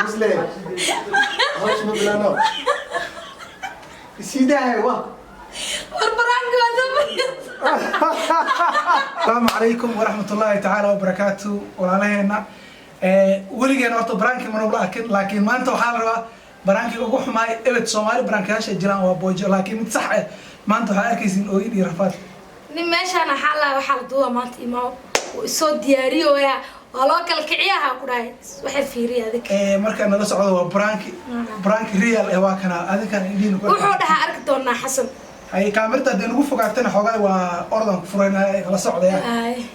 Musle hawsha ma bilaano, isiidahay wa. War prank-ga waa soo. Asalaamu calaykum waraxmat ullaahi tacaala wabarakaatu. Walaalaheena, weligeena horta prank-i mana ula arkin, laakiin maanta waxaa la rabaa prank-iga ugu xumaay ebed. Soomaali prank-yaasha jiraan waa boojo, laakiin mid sax ah maanta waxaa arkaysiin ooyin iyo rafaad. Nin meeshaan waxaa la waxaa la duuba maanta imaa wuu isoo diyaariyoya, waa loo kala kiciyaha ku dhahay, waxay fiiriya adig. Markaa nala socdo, waa prank-i, prank-i real eh, waa kana adinkan indhiina ku. Wuxuu dhahaa arki doonaa Xasan. Hay, kaamirta haddii nagu fogaatana xoogaa waa ordan ku furayna, la socdaya. Ay.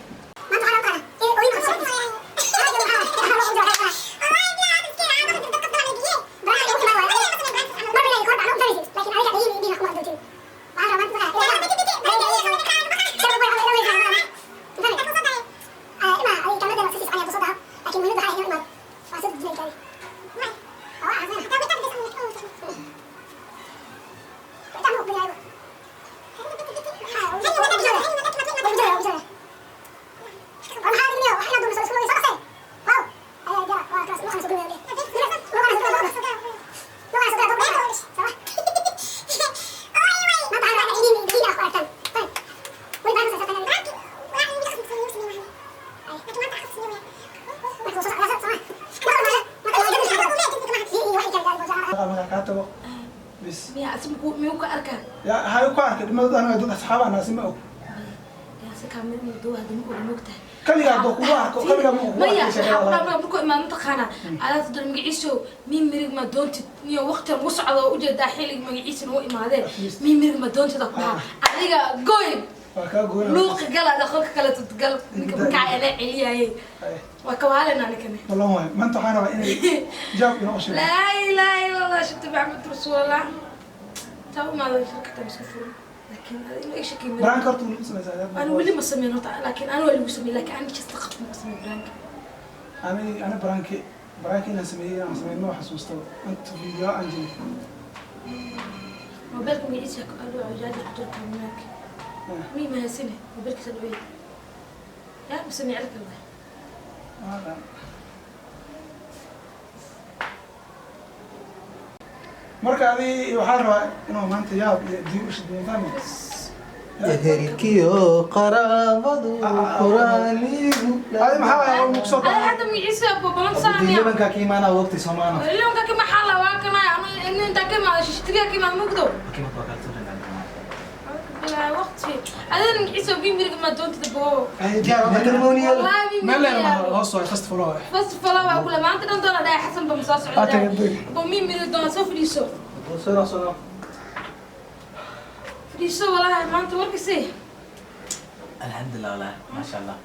Markaa kaa tago bis. Miya asi miyuu ka arkaa? Ya hay, ku arkay dhimada anaga dad asxaabaa naasi ma og. Yaa si kaamira inuu duuba hadda ma oga, mogtahay? Kaligaa hadduu kugu arko, kaligaa ma kugu Maya. arkay sheekada. Waxaa ku dhamaa markuu imaado, mataqaanaa adaa tudar magaciiso mii mirig ma doontid niyo waqtigan ugu socdo oo ujeedaa xillig magaciisa nagu imaadeen, mii mirig ma doontid ku dhahaa adiga goy. Waa kaa goynaa. Luuqi gal, ada qolka kale tudgal ninka markaa ala celiyayay. Waa kawaalena ninkani. Wallan waay, maanta waxaan rabaa inay jawaab inoo sheego. Laa ilaaha illa Allah, shibta Maxamed rasuulallah, taa u imaada shirkata iska furan, laakiin inuu ii shakiy. Prank horta weli ma samaysaa? Ana weli ma sameyn horta, laakiin ana waa lagu sameey, laakiin ani just qaf ma sameyn prank-a. Ani prank-i inaan sameeyey, inaan sameyn ma xasuusto inta video aan jiray. Mobilka magaciisa aduu jaajar ku jira kaamiraanka mi mahasine mobilkiisa dhawey yaa mise miclo kale. Waa. Marka adi waxaa rabaa inuu maanta yaab iyo diin u shidmo, fahmi? Ehelkiyo qaraabadu quraanigu. Adi maxaa waay oo kusoo Ada baxay? Hadda magaciisa babalan saamiya. Lebanka ka imaana waqti Soomaano. Lebanka ka maxaa la waa kana anu inta ka imaado shishtriya ka imaado mugdo. Bilaa waqti adana magaciisa bi mirig ma doontida bo. Ay, diyaar waa. Matrimonial. Wallahi. Meel leena ma hoos waay, first floor waay. First floor waa kula maanta dhan doona dhahay Xasan ba masoo Ah, tagay, socda tagay. bo mi mirig doona soo fadhiiso. Soo soo. Fadhiiso walaahi maanta warkasii. Alxamdulillah, wallahi maasha Allah,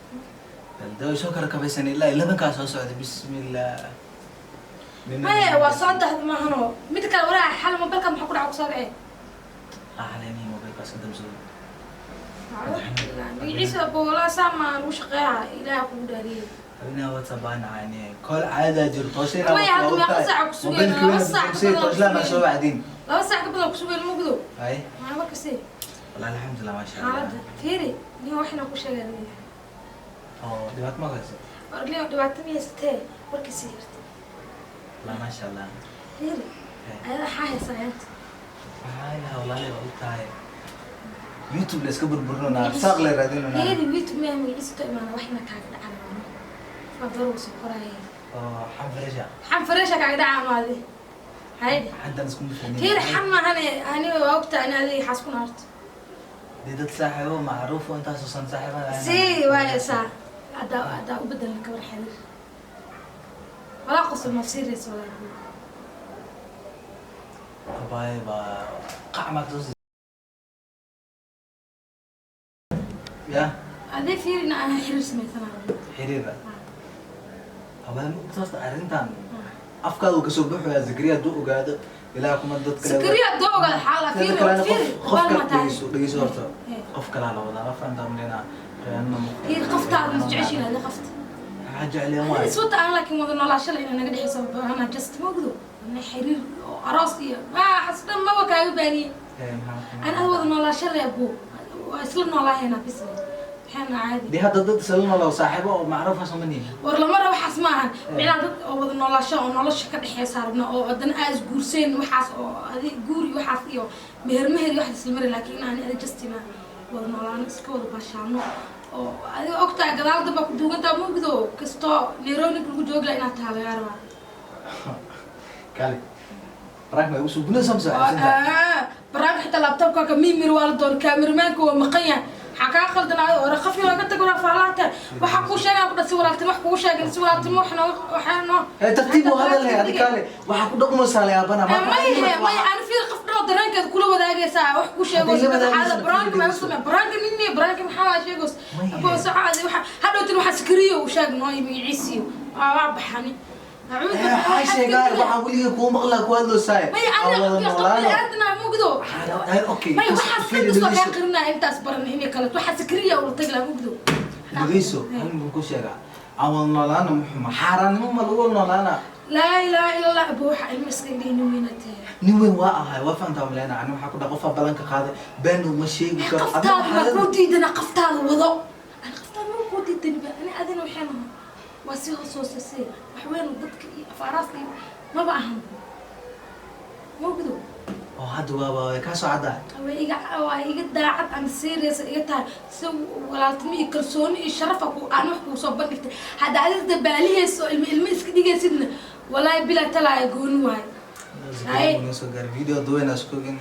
balda soo kala kabaysan ilaa lebankaa soo socda, bismillah. Maya, waa soo dahda maahano, mid kale waraa xal mobilka maxaa ku dhaca kusoo dhacay? Axleeni mobilkaas ka damsado. Magaciisa bo walaa saamaa lagu shaqeeyaa, Ilaaha kugu dhaariyey. Habeenaa WhatsApp baan caani kol caada jirto toosina. Maya, hadda meeqa saac ku sugayna? 2 saac ka badan ku Tooslaan sugayna. soo wacdin. 2 saac ka badan kusugeen mugdo. Hay. Maa warkasii. Wallahi alxamdulillah, maasha Allah. Xaaladda fiiri nin waxna ku sheegaa. Oo dhibaato ma hayso? Warliyo dhibaato ma haysatee, warkasii jirta. Wallahi maasha Allah. Fiiri ayada waxaa haysaa ayanta. Maxaa ilaha, walaalahay waa og tahay YouTube la iska burburinonaa, saaq la raadinonaa. Fiiri, YouTube miyaa magaciisa to imaana waxna kaaga dhacan waa door soo qoraaye. Oo xan fresh-a. Xan fresh-a kaaga dhaca maadi hayde. Xantan iskuma fiicnin. Fiiri, xan maahane, aniga waa ogtahay ani adiga xaas ku naarto. Dee dad saaxiibo macruuf oo intaasoo san saaxiibada. Si waaya saa haddaa u bedelna kabar xiriir walaa qosol ma serious walaa. Abaay baa qac maa kasoo ya. Adee fiiri in aan xiriir samaysana. Xiriira abaay ma ogtaasta arrintan afkaada uu kasoo baxoyaa Zakariya hadduu ogaado ilaa kuma dad kale. Zakariya hadduu ogaado xaala Teeda fiiri. kalena Fiiri qof qof kale ma tahay. dhegeyso, dhegeyso horta. Qof kalaa la wadaa, ma fahantaa malena khiyaanada ma. Fiiri, qoftaada ma jeceshiin adi qofta. Maxaa jecleen Adi waay? Iswata aan, laakiin wada noolaasho la inay naga dhexeyso baahana just ma ogdo ana xiriir oo aroos iyo waa xasdan maba kaaga baaniye. Ee, maxaa Aan ad wada noolaasho le abu waa isla noolaahaynaa bis. Waxaana caadi. Dee hadda dad isla nooloo saaxiibo oo macruufa samanihin. War lama rabo waxaas, ma ahan micnaha dad oo wada noolaasho oo nolosha ka dhexeysa rabna, oo haddana aa isguurseen waxaas oo adi guur iyo waxaas iyo meher meher iyo waxaas isla mari, laakiin in aan adi justina wada noolaano, iska wada baashaano, oo adiga ogtahay gadaal damba ku duugantaa mugdo kastoo Nairobi lagu joogi lahaa inaad tahay lagaa rabaa. Kale prank ma igu soo gunaysaa mise waxaad xasuusantahay? Barnaamij xitaa laptopka ka mimir waa la doon, cameramanka waa maqan yahay. Waxaa kaa qaldanaayo oo raqafi waa ka tag waraa faalaanta. Waxaa kuu sheegaa ku dhan si walaaltimo, wax kugu sheegan si walaaltimo, wax noo waxaa noo Eh, tartiib u hadal leh. Adi kale waxaa ku dhaqmaysaa layaabana. May he may aan fiir qof dhan oo dareenkeeda kula wadaagaysaa wax ku sheego. Haddii la wadaagaysa, xaalada baraanka ma samee baraanka ninni baraanka maxaa waa sheegos May. Abo sacaadi waxa hadhowtin waxa sikriyo uu sheeg noo magaciisiyo waa baxani. Waxaa sheegaa waxaan weligay kuu maqlaa ku hadloosaay. May ana qabli aadna mugdo. Okay. May waxaas kasoo kaa qirinaa intaas baran inay kale waxaa sikriya ula tagi lahaa mugdo. Dhegeyso, hal mid ku sheegaa: aan wada noolaana muxuma xaaraannimo ma lagu wada noolaana. Laa ilaaha illa Allah. Abo, waxa ilmo iska dhigni weynatee. Nin weyn waa ahay, waa fahantaa maleyna. Ani waxaa ku dhaha qofaa ballanka qaaday been uma sheegi karo. Qaftaada ma kuu diidana, qaftaada wado. Ani qaftaada ma kuu diidani ba. Ani adina waxaan ahaa waa si hoos hoosase wax weyn dadka iyo afaaraas iyo maba ahan mawgido. Oo hadda waaba way kaa soo caddahay. Waa iga, waa iga daacad, aan serious iga tahay, si walaaltimo iyo kalsooni iyo sharafa ku aan wax kuu soo bandhigtay. Hadda adiga dabaalihayso ilmo ilmo iska dhigaysidna, walaahi bilaa talaaya gooni waayo. Ay. Noo soo gaaray video duwayna isku ogin.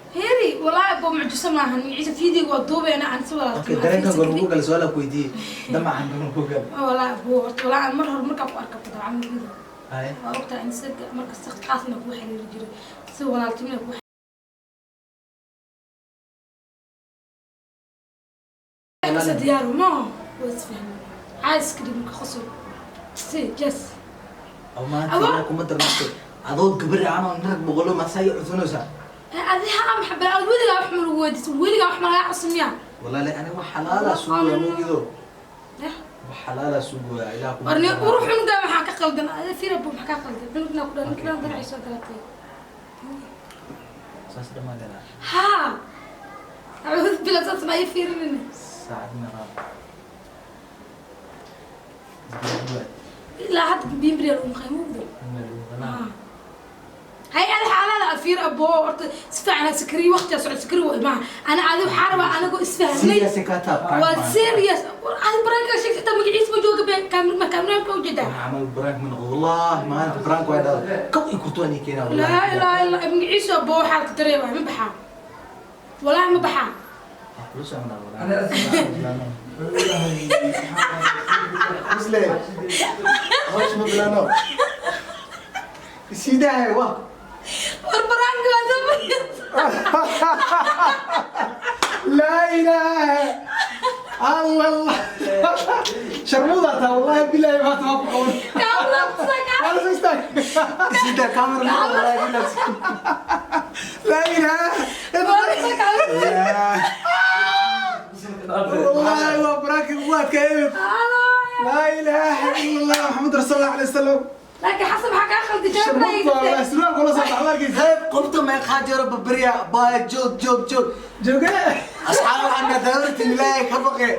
Heri walaahi bo mucjiso maahan magaciisa videoga waa duubeena aan si okay walaaltimo. Dareenkan goor kugu galay su-aal ku weydiiyey, damacan goor kugu galay? Walaahi bo horta walaahi mar hore markaa ku arka dabcan mugdo. Haye. Waa ogtahay in si marka si qaasna kuu xiriiri jiray, si walaaltinimo kuu kasa diyaaro ma waa isfahmay caaska dhig marka qosol si jes. Oo maanta ilaa kuma darmatay adoo gabar camal nag boqolo masaa cunaysaa. Adiha maxaa bal weligaa wax ma lagu weydiisan, weligaa wax ma lagaa cusmiyaa? Walaali, aniga wax xalaala suugaya mugido. Eh? Wax xalaala suugaya ilaa kuma. Warni uru cunugaa maxaa ka qaldan? Adi fiira bo, maxaa ka qaldan cunugna ku dhan ninkan daracay soo galatay. Saas dhamaan leedahay. Haa, acuudu bila saas ma ii fiirinina. Saacad meeqaa? Ilaa hadda bimbriya lagu maqay mugdo. هاي أنا حالة أفير أبو horta si fiican sikri waqti socod sikri way maaha. Ana adi waxaa rabaa anagoo isfahmnay. Serious ka taa. Waa serious adi prank sheegtay xitaa magaciisa ma jooga be kaamir ma kaamiraanka ujeedaa. Camal prank ma noqdo wallahi, maanta prank waa dhada kaw i kurtuani keenaa. Laa ilaaha illa magaciisa. Abo, waxaa ka dareemaya ma baxaa, walaahi ma baxaa. Kula soconaa wallahi. Usle hawsh ma bilaano sidahay wa. War prank waa samay. لا اله الله الله شرموطة والله بالله ما توقعون. Kaamiraanka. انا استاك. Sida camera ma wallahi bilaas. لا اله الا الله، والله وبراك قوات كيف. لا اله الا الله محمد رسول الله عليه وسلم. Laakiin Xasan maxaa kaa khaldi? شرموطة والله سلام ولا صباح الله. Hey, qofta meeqaa jiro babriya baa joog joog joog. جوجا. Asxaab waxaan dawrta ilaahay ka baqe.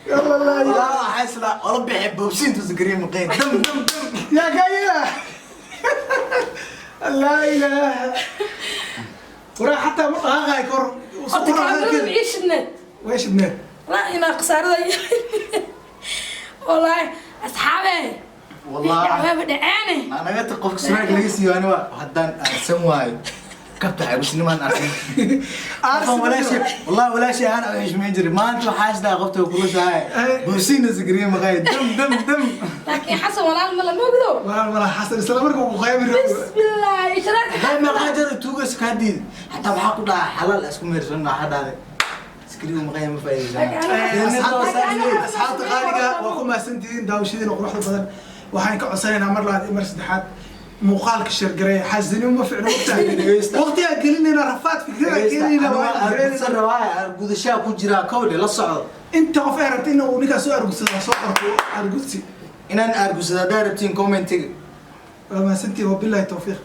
يلا الله. Walaa waxaa isla ola bixi boobsiintu zikriin maqeen dam dam dam. يا كايلة لا اله وراح حتى مطعم كور. Horta kaamirada ma ii shidneed? ويش بنات؟ La inaa khasaarada wallaahi asxaabe. Wallahi. Waaba dhaceene. Anaga ta qofka sunaag laga siiyo ani waa haddaan aarsan waayo kabta xabisnimaan arkin qofan walaashay, wallahi walaashay aan u xishmeyn jiray, maanta waxaa isdhaha qofta way kulushahay boobsiina zikriin maqeen dam dam dam. Laakiin Xasan walaal ma la moogdo. ولا ولا حسن اسلام marka uu qayb Bismillah ishraak. Haday meeqaa jiro tuugas kaa diid xataa waxaa ku dhaca xalaal isku meersan waxaa dhahday iskriin maqeen ma faa'iideysan. Asxaabta qaaliga, waa ku mahadsantihiin daawashadiina quruxda badan. Waxaan ka codsanaynaa mar labaad iyo mar saddexaad muuqaalka share gareeya. Xaasidnimo ma ficno, waqtigaa Dhegeysta. waqtigaa gelinayna, rafaad fikrada gelinayna, waa Argudsan rabaa, argudashaa ku jiraa kowle la socdo. Inta qof ay rabta in uu ninkaas soo argudsado ha soo qorto argudsi. Inaan argusado haddaa rabtiin commentiga. Waa mahadsantihiin, wabillahi tawfiiq.